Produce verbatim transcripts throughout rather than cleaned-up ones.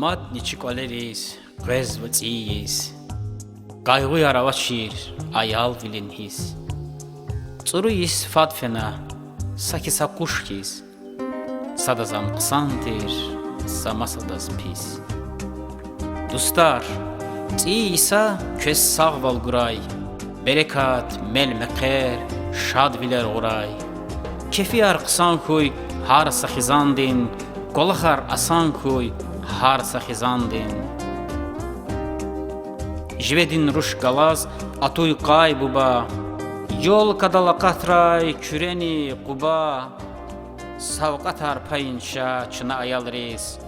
Мадни чи кӀвалериз къвезва цӀийи йис, къайгъуяр авачир аялвилин гьисс. ЦӀуру йис фад фена, саки са къуш хьиз, садаз ам хъсан тир, са масадаз пис. Дустар, цӀийи йиса квез сагъвал гурай, берекат, мел-мехъер, шадвилер гъурай. Кефияр хъсан хьуй гьар са хизандин, кӀвалахар асан хьуй гьар са хизандин. Живедин руш галаз атуй Къай буба, ёлкадал акъатрай Куьрени Къуба. Савкьватар пайин ша чна аялриз,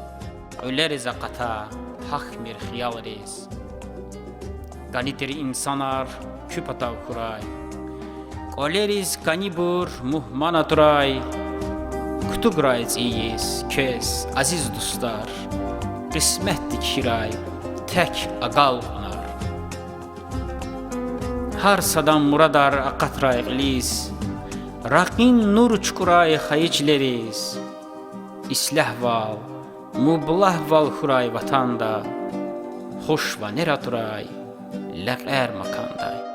кьуьлериз акъата гьахьмир хиялриз. КӀани тир инсанар куь патав хьурай, кӀвалериз кӀанибур мугьман атурай. Кутуграй цӀийи йис квез, азиз дустар, къисметдик хьирай тек агалкьунар. Гьар садан мурадар акъатрай кьилиз, ракъин нур чукӀурай хайи чилериз. Ислягьвал, мублагьвал хьурай ватанда, хуш ванер атурай лекьер маканда.